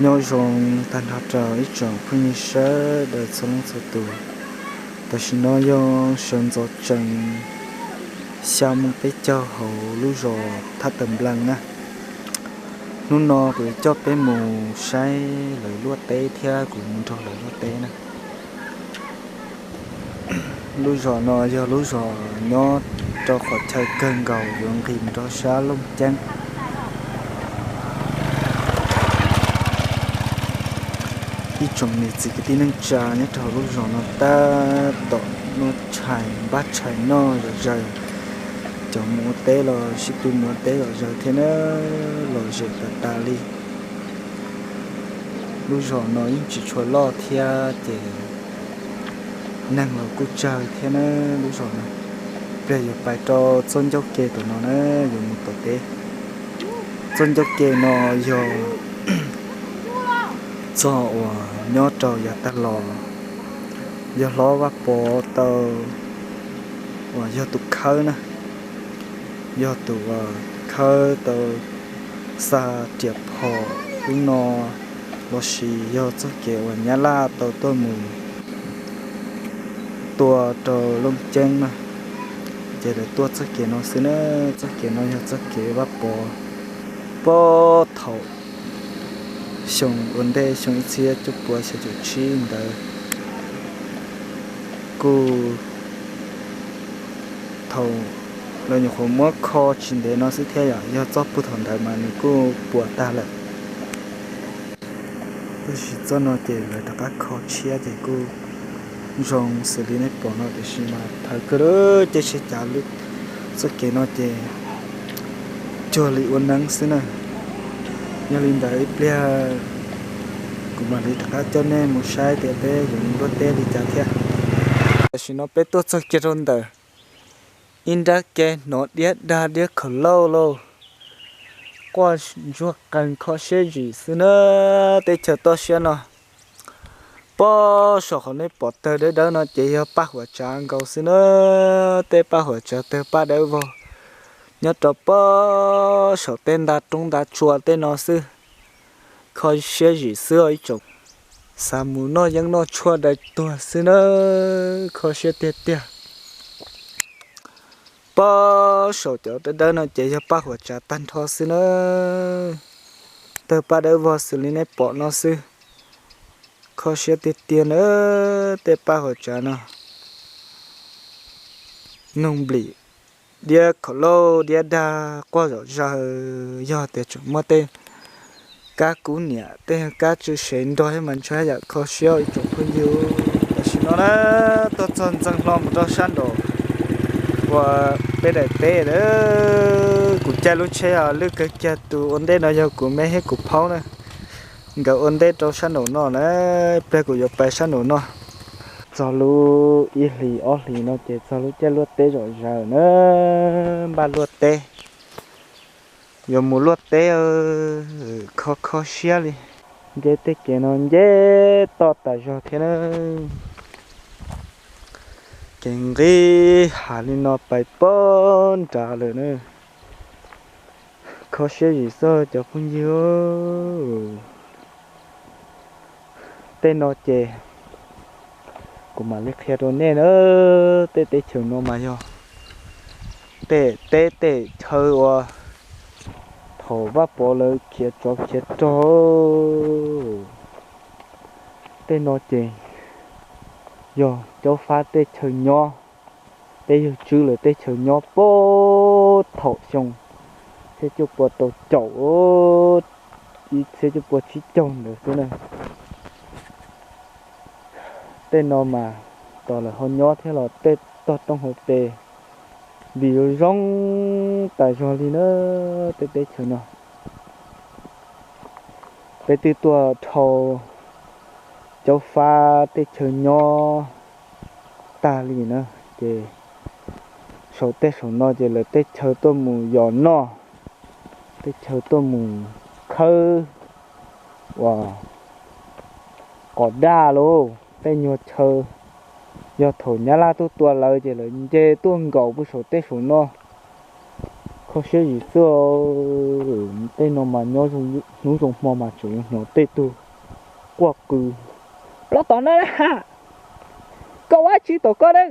Nyob zoo tag nrho rau ib tsoom phooj ywg sawv daws txhua leej txhua tus. Tam sim no yog sawv ntxov tsees xya moo peb caug hauv lub zos Thab Tawm Nplees na. Hnub no kuv yuav coj peb mus saib lawv luaj teb thiab kuv mus nrog lawv luaj teb na. Lub zos no yog lub zos nyob rau qhov chaw kawg nkaus yuav nqis mus rau sab Looj Ceeb. Ib tsoom niam txiv kwv tij neej tsa nyob rau lub zos no tab tom noj tshais npaj tshais noj zom zaws. Cov mus ua teb los sib tw mus ua teb zom zaws thiab na, lom zem tas tas li. Lub zos no yeej tsis tshua loj thiab ces neeg los kuj tsawg thiab na lub zos no. Pliag yuav pais rau txoj ncauj ke tom no na, yuav mus tom teb. Txoj ncauj ke no yog txoj uas nyob rau yav tag los yog hlob Vaj Pov tau uas yog tus khawb na, yog tus uas khawb tau xa riam phom lub no, los sis yog txoj kev uas Nyab Laj tau tuaj mus tua rau Looj Ceeb na, ces lawv tuaj txoj kev no xwb na. Txoj kev no yog txoj kev Vaj Pov puag thaum xyoo ua ntej xyoo ib txhiab cuaj puas xya caum tsib ntawd. Kuj thaum lawv nyuam qhuav muab kho tsis ntev no xwb thiab yom, yog txoj puag thaum ntawd mas nws kuj puas tag lawm. Tab sis txoj no ces lawv rov qab kho tshiab ces kuj zoo xws li nej pom no, tiam sis mas thawv kawg lawm, caij tsheb cav lwm txoj kev no ces cuag li ua neeb xwb na. Yog li ntawd ib pliag kuv mam li rov qab coj nej mus saib tias peb yuav mus luaj teb li cas thiab. Tam sim no peb tuaj txog kiag rau ntawm ib nrab ke hnov diab dag diab khawm lauj lauj, quaj ntsuag qees kho siab zim xwb na. Teb chaws toj siab no, pob saum qhov nej pom tawg dawb dawb no ces yog paj huam tsav nkaus xwb na. Tej paj huam tsav tawg paj dawb vog nyob rau pob saum tej nta roob nta tsua tej no xwb. Kho siab zim xwb os ib tsoom. Xav mus noj yeeb noj tshuaj dai tuag xwb na, kho siab tiag tiag. Pob saum cov dawb dawb no ces yog paj huam tsav tag nrho xwb na. Tawg paj dawb vog xws li nej pom no xwb. Kho siab tiag tiag na, tej paj huam tsav no. Noog nplim, diab khawm lauj, diab dag quaj zom zaws, yog tias tseem muaj tej kab kub niam tej kab tsw sev nrog thiab mas ntshai yam kho siab ib tsoom phooj ywg. Tam sim no na, tuaj txog ntxeev hlo mus rau sab nraum uas peb daim teb lawm. Kuv caij lub tsheb lwj kawg kiag, tus ua ntej no yog kuv me thiab kuv phaub na. Nkawd ua ntej rau sab nraum no na, pliag kuv yuav pais sab nraum no. Txog lub ib hlis ob hlis no ces txog lub caij luaj teb zom zaws na, npaj luaj teb. Yuav mus luaj teb, kho kho siab li. Nce tej kev no nce toj tas zog thiab na. Kev nqis hav li no pais puag nrad lawm na. Kho siab zim xwb cov phooj ywg. Tej no ces kuv mam li qhia rau nej na, tej teb chaws no mas yog tej teb tej chaw uas thaum Vaj Pov lawv khiav tsov khiav rog. Tej no ces yog Caub Fab tej chaw nyob, peb yawg Tswb lawv tej chaw nyob puag thaum xyoo txhiab cuaj pua rau caum, ib txhiab cuaj pua tsib caug ntawd xwb na. Tej no mas tos lawv ho nyob thiab los tej tog roob hauv pes vim zoo zoo tas zog li na, tej teb chaws no. Peb twb tuaj dhau Caub Fab tej chaw nyob tag li na, ces saum tej saum no ces lawv tej chaw tuaj mus yos noj, tej chaw tuaj mus khawb uas qos daj lauj, tej nyuag chaw yog thaum Nyab Laj tuaj tua lawv ces lawv nce tuaj nkaum puag saum tej saum no, Kho siab zim xwb, tej no mas nyob hnub zoo hmo mas tseem yuav hnov tej tug quaj qw. Los tom no na, koj ua dab tsi tom koj na,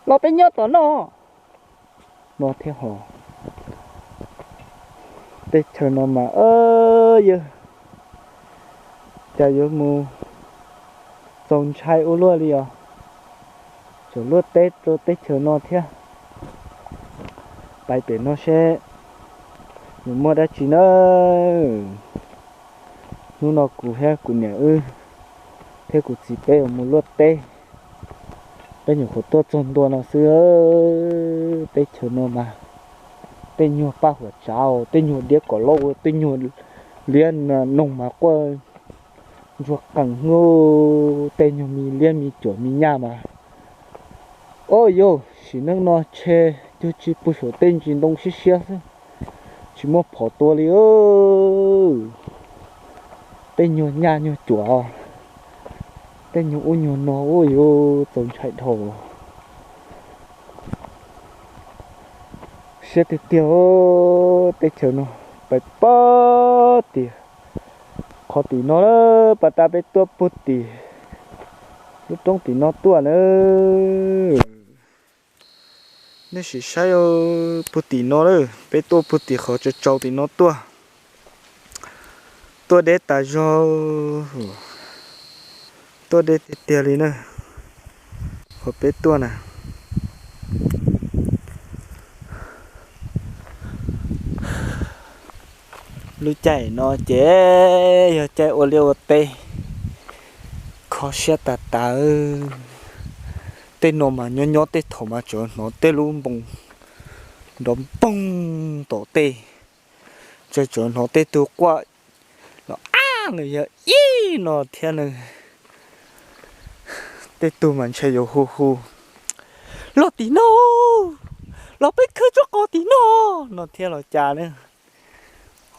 los peb nyob tom no. No thiab ho, teb chaws no mas yawg, cas yuav mus txaus ntshai ua luaj li os. Tseem luaj teb rau teb chaws no thiab. Pais pem no seb yuav muaj dab tsi na. Hnub no kuv thiab kuv niam wb thiab kuv txiv peb yuav mus luaj teb. Peb nyuam qhuav tuaj txog ntua no xwb. Teb chaws no mas tej nyuag paj huam tsav, tej nyuag diab kom loj, tej nyuag liab noog mas quaj ntsuag qees hwb. Tej nyuag me liab me cuam me nyaj mas, o yog sim neej no ntshe cuag tsis puag saum tej ntsis ntoo siab siab xwb, tsis muaj phom tua li. Tej nyuag nyaj nyuag cuam, tej nyuag ub nyuag no, ua yuav txaus ntshai dhau. Siab tiag tiag, teb chaws no pais pog tim qhov tim no, pas tas peb tuaj puag tim lub roob tim no tuaj na. Nej sim saib, puag tim no lawm, peb tuaj puag tim qhov tsaus tsaus tim no tuaj. Tuaj deb tas zog, tuaj deb tiag tiag li na, qhov peb tuaj na. Lub caij no ces yog caij ua liaj ua teb, kho siab tas tas. Tej no mas nyob nyob tej thaum mas tseem hnov tej lub npoo nrov npoog tom tej, tseem hnov tej tug quaj los ab los yog ib no thiab na. Tej tug mas ntshe yuav hu hu, los tim no, los peb khawb tsob qos tim no, no thiab los cas na.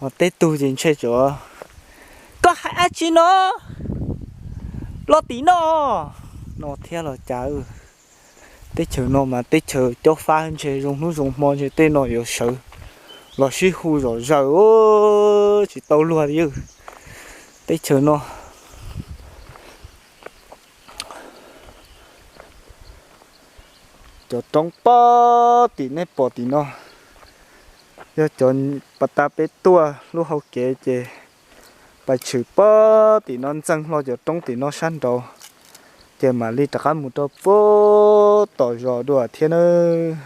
Ho tej tug ces ntshe tseem, koj hais dab tsi no, los tim no, no thiab los cas. Teb chaws no mas teb chaws cob fab ntshe zoo hnub zoo hmo ntshe tej no yuav sawv los sib hu zom zaws tsis tau luag li. Teb chaws no cov roob pog tim nej pom tim no, yog cov pas tas peb tuaj lub hau kev ces pais tshwm pog tim no ntxeev hlo cov roob tim no sab nraud, ces mam li rov qab mus rau puag tom zos dua thiab nawb.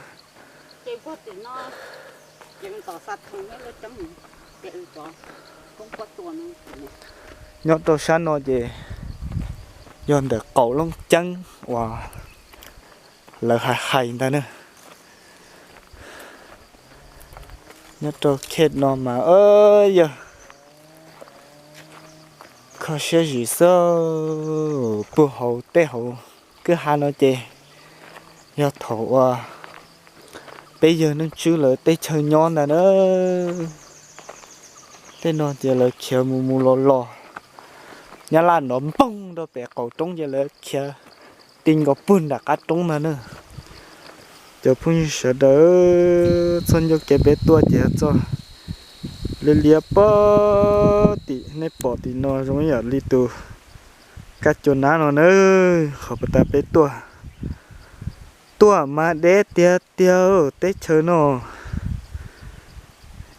Nyob rau sab no ces yog ntawm qaum loob ceeb uas lawv hais hais ntag na. Nyob rau khej no mas yog kho siab zim xwb. Puag hauv tej hauv kwj ha no ces yog thaum uas peb yawg Neej Tswb lawv teb chaws nyob ntag na. Tej no ces lawv khiav mus mus los los, nyab laj nrov npoog rau pem qaum roob ces lawv khiav ti nkaus puag nram qab roob ntag na. Cov phooj ywg sawv daws, txoj ncauj kev peb tuaj ces yog txoj liab liab pog tim nej pom tim no zoo ib yam li tus kab cua nab no na. Qhov pas tas peb tuaj, tuaj mas deb tiag tiag teb chaws no.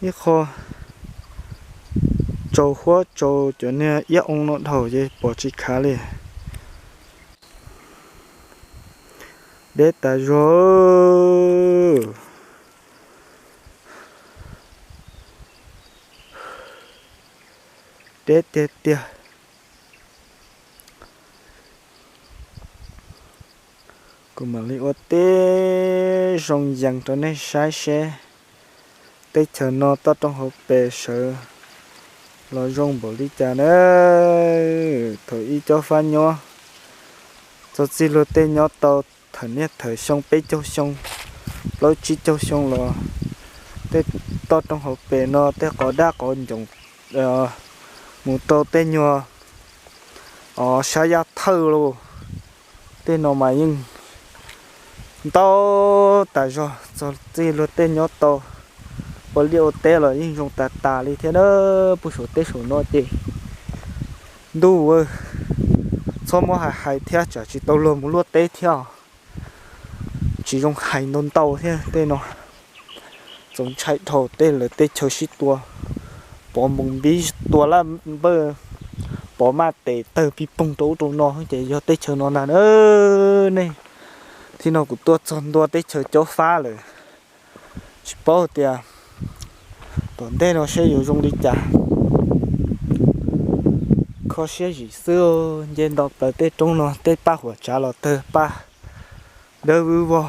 Ib qho tsaus huab tsaus cov niag iab oo no dhau ces pom tsis khav li. Deb tas zog. Deb tiag tiag. Kuv mam li ua tib zoo yees rau nej saib seb teb chaws no toj roob hauv pes sawv los zoo npaum li cas na. Thaum ub cob fab nyob, txog txij luag tej nyob tau thawm niaj thawm xyoo peb caug xyoo, plaub tsib caug xyoo los tej toj roob hauv pes no tej qos daj qos ncoos mus rau tej nyuag sab yaj thawj lauj, tej no mas yeej Ntau tas zog txog txij luag tej nyob tau ua liaj ua teb los yeej zoo tas tas li thiab na. Puag saum teb saum no ces ntuj, txhob muab hais hais thiab tsam tsis tau luag mus luaj teb thiab. Tsis zoo hais ntau ntau thiab tej no. Txaus ntshai dhau tej lawv teb chaws sib tua, Pov npoos npib tua laj npawj, Pov maj tes tawg pig poog rau ub rau no ces yog teb chaws no na. Nej, thaum no kuv tuaj txog ntua teb chaws Cob Fab lawm, tsis paub tias tom ntej no seb yuav zoo li cas. Kho siab zim xwb, nce nto plaws tej roob no tej paj huam tsav los tawg paj dawb vwb vog.